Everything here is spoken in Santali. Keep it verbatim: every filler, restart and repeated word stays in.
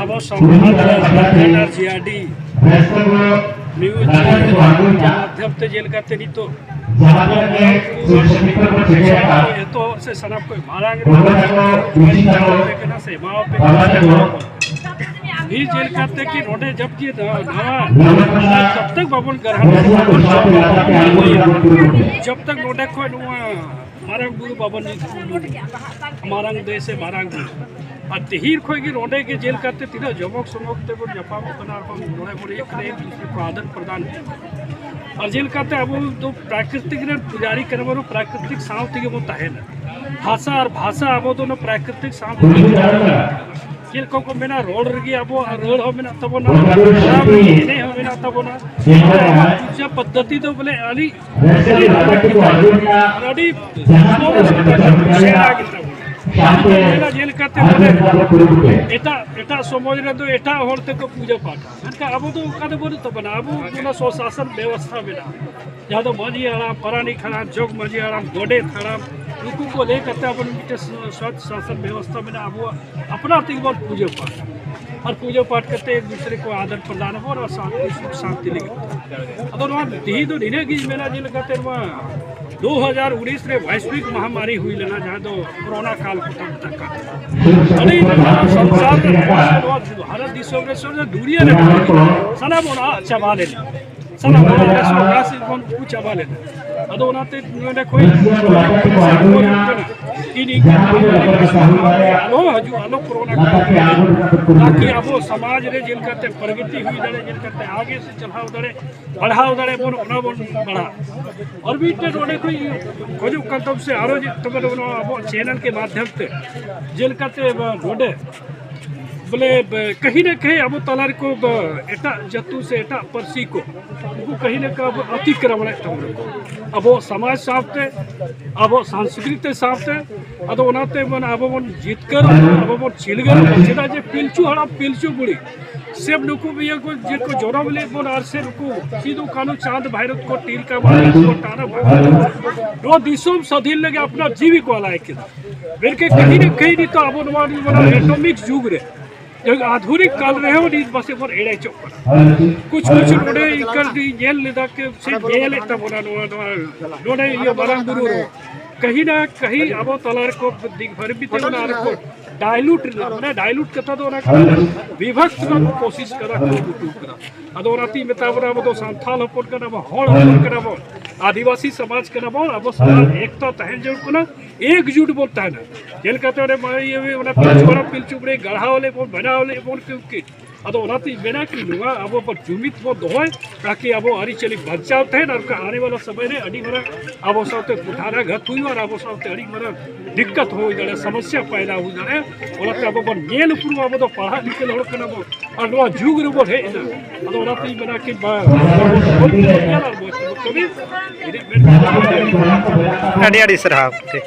ᱟᱵᱚ ᱥᱚᱢᱟᱡᱽ ᱨᱮ ᱟᱨ ᱡᱤ ᱟᱨ ᱰᱤ ᱱᱤᱭᱩᱡᱽ ᱢᱟᱫᱽᱫᱷᱚᱢ ᱛᱮ ᱡᱮᱞᱮᱠᱟᱛᱮ ᱱᱤᱛᱚᱜ ᱮᱛᱚᱦᱚᱵ ᱥᱮ ᱥᱟᱱᱟᱢ ᱠᱚ ᱢᱟᱲᱟᱝ ᱨᱮ ᱠᱟᱱᱟ ᱥᱮ ᱮᱢᱟᱣᱟᱯᱮ ᱠᱟᱱᱟ᱾ ᱱᱤᱭᱩᱡᱽ ᱡᱮᱞᱮᱠᱟᱛᱮ ᱠᱤ ᱱᱚᱰᱮ ᱡᱟᱵ ᱠᱤ ᱱᱟᱣᱟ ᱡᱟᱵ ᱛᱟᱠ ᱵᱟᱵᱚᱱ ᱜᱨᱟᱦᱚᱱ ᱡᱟᱵ ᱛᱟᱠ ᱱᱚᱰᱮ ᱠᱷᱚᱱ ᱱᱚᱣᱟ ᱢᱟᱨᱟᱝ ᱵᱩᱨᱩ ᱵᱟᱵᱚᱱ ᱢᱟᱨᱟᱝ ᱫᱟᱹᱭ ᱥᱮ ᱢᱟᱨᱟᱝ ᱵᱩᱨᱩ ᱟᱨ ᱛᱤᱦᱤᱧ ᱠᱷᱚᱱ ᱜᱮ ᱱᱚᱰᱮ ᱜᱮ ᱡᱮᱞᱮᱠᱟᱛᱮ ᱛᱤᱱᱟᱹᱜ ᱡᱚᱢᱚᱠ ᱥᱚᱢᱚᱠ ᱛᱮᱵᱚᱱ ᱧᱟᱯᱟᱢᱚᱜ ᱠᱟᱱᱟ ᱟᱨ ᱵᱚᱱ ᱱᱚᱰᱮ ᱵᱚᱱ ᱤᱭᱟᱹᱜ ᱠᱟᱱᱟ, ᱮᱠ ᱫᱩᱥᱨᱮ ᱠᱚ ᱟᱫᱟᱱ ᱯᱨᱚᱫᱟᱱ ᱦᱩᱭᱩᱜ ᱠᱟᱱᱟ᱾ ᱟᱨ ᱡᱮᱞᱮᱠᱟᱛᱮ ᱟᱵᱚ ᱫᱚ ᱯᱨᱟᱠᱨᱤᱛᱤᱠ ᱨᱮᱱ ᱯᱩᱡᱟᱨᱤ ᱠᱟᱱᱟ ᱵᱚᱱ, ᱯᱨᱟᱠᱨᱤᱛᱤᱠ ᱥᱟᱶ ᱛᱮᱜᱮ ᱵᱚᱱ ᱛᱟᱦᱮᱱᱟ᱾ ᱵᱷᱟᱥᱟ ᱟᱨ ᱵᱷᱟᱥᱟ ᱟᱵᱚ ᱫᱚ ᱚᱱᱟ ᱯᱨᱟᱠᱨᱤᱛᱤᱠ ᱥᱟᱶ ᱛᱮᱜᱮ ᱵᱚᱱ ᱛᱟᱦᱮᱱᱟ᱾ ᱪᱮᱫ ᱞᱮᱠᱟ ᱠᱚ ᱢᱮᱱᱟ, ᱨᱚᱲ ᱨᱮᱜᱮ ᱟᱵᱚᱣᱟᱜ ᱨᱟᱹᱲ ᱦᱚᱸ ᱢᱮᱱᱟᱜ ᱛᱟᱵᱚᱱᱟ, ᱮᱱᱮᱡ ᱦᱚᱸ ᱢᱮᱱᱟᱜ ᱛᱟᱵᱚᱱᱟ᱾ ᱟᱵᱚᱣᱟᱜ ᱯᱩᱡᱟᱹ ᱯᱚᱫᱽᱫᱷᱚᱛᱤ ᱫᱚ ᱵᱚᱞᱮ ᱟᱹᱰᱤ ᱟᱹᱰᱤ ᱥᱮᱬᱟ ᱜᱮ ᱛᱟᱵᱚᱱᱟ᱾ ᱢᱮᱱᱟ ᱡᱮᱞᱮᱠᱟᱛᱮ ᱢᱟᱱᱮ ᱮᱴᱟᱜ ᱮᱴᱟᱜ ᱥᱚᱢᱟᱡᱽ ᱨᱮᱫᱚ ᱮᱴᱟᱜ ᱦᱚᱲ ᱛᱮᱠᱚ ᱯᱩᱡᱟᱹ ᱯᱟᱴᱷᱟ, ᱢᱮᱱᱠᱷᱟᱱ ᱟᱵᱚ ᱫᱚ ᱚᱱᱠᱟ ᱫᱚ ᱵᱟᱹᱱᱩᱜ ᱛᱟᱵᱚᱱᱟ᱾ ᱟᱵᱚ ᱚᱱᱟ ᱥᱚᱥᱟᱥᱚᱱ ᱵᱮᱵᱚᱥᱛᱷᱟ ᱢᱮᱱᱟᱜᱼᱟ, ᱡᱟᱦᱟᱸ ᱫᱚ ᱢᱟᱹᱡᱷᱤ ᱦᱟᱲᱟᱢ, ᱯᱟᱨᱟᱱᱤᱠ ᱦᱟᱲᱟᱢ, ᱡᱚᱜᱽ ᱢᱟᱹᱡᱷᱤ ᱦᱟᱲᱟᱢ, ᱜᱚᱰᱮᱛ ᱦᱟᱲᱟᱢ, ᱱᱩᱠᱩ ᱠᱚ ᱞᱟᱹᱭ ᱠᱟᱛᱮ ᱟᱵᱚ ᱢᱤᱫᱴᱮᱱ ᱥᱚᱛ ᱥᱟᱥᱚᱱ ᱵᱮᱵᱚᱥᱛᱷᱟ ᱢᱮᱱᱟᱜᱼᱟ᱾ ᱟᱵᱚᱣᱟᱜ ᱟᱯᱱᱟᱨ ᱛᱮᱜᱮ ᱵᱚᱱ ᱯᱩᱡᱟᱹ ᱯᱟᱴᱷᱟ ᱟᱨ ᱯᱩᱡᱟᱹ ᱯᱟᱴ ᱠᱟᱛᱮ ᱮᱠ ᱫᱩᱥᱨᱮ ᱠᱚ ᱟᱫᱟᱱ ᱯᱨᱚᱫᱟᱱ ᱟᱵᱚᱱ ᱟᱨ ᱥᱟᱱᱛᱤ ᱥᱩᱠ ᱥᱟᱱᱛᱤ ᱞᱟᱹᱜᱤᱫ᱾ ᱟᱫᱚ ᱱᱚᱣᱟ ᱛᱮᱦᱮᱧ ᱫᱚ ᱱᱤᱱᱟᱹᱜ ᱜᱤᱧ ᱢᱮᱱᱟ, ᱡᱮᱞᱮᱠᱟᱛᱮ ᱱᱚᱣᱟ ᱫᱩ ᱦᱟᱡᱟᱨ ᱩᱱᱤᱥ ᱨᱮ ᱵᱷᱟᱭᱥᱵᱤᱠ ᱢᱟᱦᱟᱢᱟᱨᱤ ᱦᱩᱭ ᱞᱮᱱᱟ, ᱡᱟᱦᱟᱸ ᱫᱚ ᱠᱳᱨᱳᱱᱟ ᱠᱟᱞ ᱠᱚ ᱢᱮᱛᱟᱜ ᱠᱟᱱ᱾ ᱟᱹᱰᱤ ᱢᱟᱨᱟᱝ ᱥᱚᱝᱥᱟᱨ ᱨᱮ ᱱᱚᱣᱟ ᱵᱷᱟᱨᱚᱛ ᱫᱤᱥᱚᱢ ᱨᱮ ᱥᱩᱨ ᱨᱮ ᱫᱩᱱᱤᱭᱟᱹ ᱨᱮ ᱥᱟᱱᱟᱢ ᱚᱲᱟᱜ ᱪᱟᱵᱟ ᱞᱮᱱᱟ, ᱥᱟᱱᱟᱢ ᱚᱲᱟᱜ ᱨᱮ ᱥᱚᱨᱠᱟᱨ ᱥᱮᱫ ᱠᱷᱚᱱ ᱠᱚ ᱪᱟᱵᱟ ᱞᱮᱱᱟ᱾ ᱟᱫᱚ ᱚᱱᱟᱛᱮ ᱱᱚᱰᱮ ᱠᱷᱚᱱ ᱤᱧ ᱟᱞᱚ ᱦᱤᱡᱩᱜ, ᱟᱞᱚ ᱠᱳᱨᱳᱱᱟ ᱠᱟᱞ ᱛᱟᱠᱤ ᱟᱵᱚ ᱥᱚᱢᱟᱡᱽ ᱨᱮ ᱡᱮᱞᱮᱠᱟᱛᱮ ᱯᱨᱚᱜᱚᱛᱤ ᱦᱩᱭ ᱫᱟᱲᱮ, ᱡᱮᱞᱮᱠᱟᱛᱮ ᱟᱜᱮ ᱥᱮ ᱪᱟᱞᱟᱣ ᱫᱟᱲᱮ, ᱯᱟᱲᱦᱟᱣ ᱫᱟᱲᱮ ᱵᱚᱱ, ᱚᱱᱟ ᱵᱚᱱ ᱯᱟᱲᱦᱟᱜ᱾ ᱟᱨ ᱢᱤᱫᱴᱮᱱ ᱱᱚᱰᱮ ᱠᱷᱚᱱ ᱤᱧ ᱠᱷᱚᱡᱚᱜ ᱠᱟᱱ ᱛᱟᱢ ᱥᱮ ᱟᱨᱚ ᱡᱮ ᱛᱚᱵᱮ ᱱᱚᱣᱟ ᱟᱵᱚᱣᱟᱜ ᱪᱮᱱᱮᱞ ᱠᱮ ᱢᱟᱫᱽᱫᱷᱚᱢ ᱛᱮ ᱡᱮᱞᱮᱠᱟᱛᱮ ᱱᱚᱰᱮ ᱵᱚᱞᱮ ᱠᱟᱹᱦᱤ ᱱᱟ ᱠᱟᱹᱦᱤ ᱟᱵᱚ ᱛᱟᱞᱟ ᱨᱮᱠᱚ ᱮᱴᱟᱜ ᱡᱟᱹᱛᱩ ᱥᱮ ᱮᱴᱟᱜ ᱯᱟᱹᱨᱥᱤ ᱠᱚ ᱩᱱᱠᱩ ᱠᱟᱹᱦᱤ ᱱᱟ ᱠᱟᱹᱦᱤ ᱟᱵᱚ ᱚᱛᱤᱠᱨᱚᱢᱚᱱᱮᱫ ᱛᱟᱵᱚᱱᱟ ᱠᱚ᱾ ᱟᱵᱚ ᱥᱚᱢᱟᱡᱽ ᱥᱟᱶᱛᱮ, ᱟᱵᱚ ᱥᱚᱝᱥᱠᱨᱤᱛᱤ ᱥᱟᱶᱛᱮ, ᱟᱫᱚ ᱚᱱᱟᱛᱮ ᱢᱟᱱᱮ ᱟᱵᱚ ᱵᱚᱱ ᱡᱤᱛᱠᱟᱹᱨᱚᱜ, ᱟᱵᱚ ᱵᱚᱱ ᱪᱤᱞᱜᱟᱹᱨᱚᱜ, ᱪᱮᱫᱟᱜ ᱡᱮ ᱯᱤᱞᱪᱩ ᱦᱟᱲᱟᱢ ᱯᱤᱞᱪᱩ ᱵᱩᱲᱦᱤ ᱥᱮ ᱱᱩᱠᱩ ᱤᱭᱟᱹ ᱠᱚ ᱡᱮ ᱠᱚ ᱡᱚᱱᱚᱢ ᱞᱮᱫ ᱵᱚᱱ ᱟᱨ ᱥᱮ ᱱᱩᱠᱩ ᱥᱤᱫᱩ ᱠᱟᱹᱱᱩ ᱪᱟᱸᱫᱽ ᱵᱷᱟᱭᱨᱚᱛ ᱠᱚ ᱴᱤᱞᱠᱟ ᱢᱟᱹᱡᱷᱤ ᱠᱚ ᱴᱟᱱᱟ ᱵᱷᱟᱭᱨᱚᱛ ᱠᱚ ᱱᱚᱣᱟ ᱫᱤᱥᱚᱢ ᱥᱟᱹᱫᱷᱤᱱ ᱞᱟᱹᱜᱤᱫ ᱟᱯᱱᱟᱨ ᱡᱤᱣᱤ ᱠᱚ ᱟᱞᱟᱭ ᱠᱮᱫᱟ᱾ ᱢᱮᱱᱠᱷᱟᱱ ᱠᱟᱹᱦᱤ ᱱᱟ ᱠᱟᱹᱦᱤ ᱱᱤᱛᱚᱜ ᱟᱵᱚ ᱱᱚᱣᱟ ᱮᱴᱚᱢᱤᱠ ᱡᱩᱜᱽ ᱨᱮ ᱡᱟᱭᱦᱳᱠ, ᱟᱫᱷᱩᱱᱤᱠ ᱠᱟᱞ ᱨᱮᱦᱚᱸ ᱱᱤᱛ ᱢᱟᱥᱮ ᱵᱚᱱ ᱮᱲᱮ ᱦᱚᱪᱚᱜ ᱠᱟᱱᱟ᱾ ᱠᱩᱪᱷ ᱠᱩᱪᱷ ᱱᱚᱰᱮ ᱤᱱᱠᱟᱹ ᱧᱮᱞ ᱞᱮᱫᱟ ᱠᱤ ᱥᱮ ᱧᱮᱞᱮᱫ ᱛᱟᱵᱚᱱᱟ ᱱᱚᱣᱟ, ᱱᱚᱣᱟ ᱱᱚᱰᱮ ᱤᱭᱟᱹ ᱢᱟᱨᱟᱝ ᱵᱩᱨᱩ ᱨᱮ ᱠᱟᱹᱦᱤ ᱱᱟ ᱠᱟᱹᱦᱤ ᱟᱵᱚ ᱛᱟᱞᱟ ᱨᱮᱠᱚ ᱫᱤᱜ ᱵᱷᱟᱨ ᱵᱤᱛᱮ ᱚᱱᱟ ᱨᱮᱠᱚ ᱰᱟᱭᱞᱩᱴ ᱨᱮᱱᱟᱜ, ᱢᱟᱱᱮ ᱰᱟᱭᱞᱩᱴ ᱠᱟᱛᱷᱟ ᱫᱚ ᱚᱱᱟ ᱠᱟᱱᱟ, ᱵᱤᱵᱷᱟᱜᱽ ᱨᱮᱱᱟᱜ ᱠᱚ ᱠᱳᱥᱤᱥ ᱠᱟᱫᱟ, ᱠᱩᱨᱩᱢᱩᱴᱩ ᱠᱟᱫᱟ᱾ ᱟᱫᱚ ᱚᱱᱟᱛᱤᱧ ᱢᱮᱛᱟ ᱵᱚᱱᱟ, ᱟᱵᱚ ᱫᱚ ᱥᱟᱱᱛᱟᱞ ᱦᱚᱯᱚᱱ ᱠᱟᱱᱟ ᱵᱚᱱ, ᱦᱚᱲ ᱦᱚᱯᱚᱱ ᱠᱟᱱᱟ ᱵᱚᱱ, ᱟᱹᱫᱤᱵᱟᱹᱥᱤ ᱥᱚᱢᱟᱡᱽ ᱠᱟᱱᱟ ᱵᱚᱱ, ᱟᱵᱚ ᱥᱟᱱᱟᱢ ᱮᱠᱛᱟ ᱛᱟᱦᱮᱱ ᱡᱟᱹᱨᱩᱲ ᱠᱟᱱᱟ, ᱮᱠᱡᱩᱴ ᱵᱚᱱ ᱛᱟᱦᱮᱱᱟ᱾ ᱪᱮᱫ ᱞᱮᱠᱟᱛᱮ ᱚᱸᱰᱮ ᱢᱟ ᱤᱭᱟᱹ ᱚᱱᱟ ᱯᱤᱞᱪᱩ ᱦᱟᱲᱟᱢ ᱯᱤᱞᱪᱩ ᱵᱩᱲᱦᱤ ᱜᱟᱲᱦᱟᱣ ᱞᱮᱫ ᱵᱚᱱ, ᱵᱮᱱᱟᱣ ᱞᱮᱫ ᱵᱚᱱ ᱠᱤ ᱩᱱᱠᱤᱱ᱾ ᱟᱫᱚ ᱚᱱᱟᱛᱤᱧ ᱢᱮᱱᱟ ᱠᱤ ᱱᱚᱣᱟ ᱟᱵᱚ ᱵᱚᱱ ᱡᱩᱢᱤᱫ ᱵᱚᱱ ᱫᱚᱦᱚᱭ, ᱛᱟᱠᱤ ᱟᱵᱚ ᱟᱹᱨᱤᱪᱟᱹᱞᱤ ᱵᱟᱧᱪᱟᱣ ᱛᱟᱦᱮᱱ ᱟᱨ ᱚᱱᱠᱟ ᱟᱱᱮ ᱣᱟᱞᱟ ᱥᱚᱢᱚᱭ ᱨᱮ ᱟᱹᱰᱤ ᱢᱟᱨᱟᱝ ᱟᱵᱚ ᱥᱟᱶᱛᱮ ᱠᱩᱴᱷᱟᱨᱟᱜᱷᱟᱛ ᱦᱩᱭᱩᱜᱼᱟ ᱟᱨ ᱟᱵᱚ ᱥᱟᱶᱛᱮ ᱟᱹᱰᱤ ᱢᱟᱨᱟᱝ ᱫᱤᱠᱠᱟᱛ ᱦᱩᱭ ᱫᱟᱲᱮᱭᱟᱜᱼᱟ, ᱥᱚᱢᱚᱥᱥᱟ ᱯᱟᱭᱫᱟ ᱦᱩᱭ ᱫᱟᱲᱮᱭᱟᱜᱼᱟ᱾ ᱚᱱᱟᱛᱮ ᱟᱵᱚ ᱵᱚᱱ ᱧᱮᱞ ᱩᱯᱨᱩᱢᱟ, ᱟᱵᱚ ᱫᱚ ᱯᱟᱲᱦᱟᱜ ᱞᱤᱠᱷᱟᱹ ᱦᱚᱲ ᱠᱟᱱᱟ ᱵᱚᱱ ᱟᱨ ᱱᱚᱣᱟ ᱡᱩᱜᱽ ᱨᱮᱵᱚᱱ ᱦᱮᱡ ᱮᱱᱟ᱾ ᱟᱫᱚ ᱚᱱᱟᱛᱤᱧ ᱢᱮᱱᱟ ᱠᱤ ᱵᱟ-, ᱟᱹᱰᱤ ᱟᱹᱰᱤ ᱥᱟᱨᱦᱟᱣ᱾ ᱴᱷᱤᱠ᱾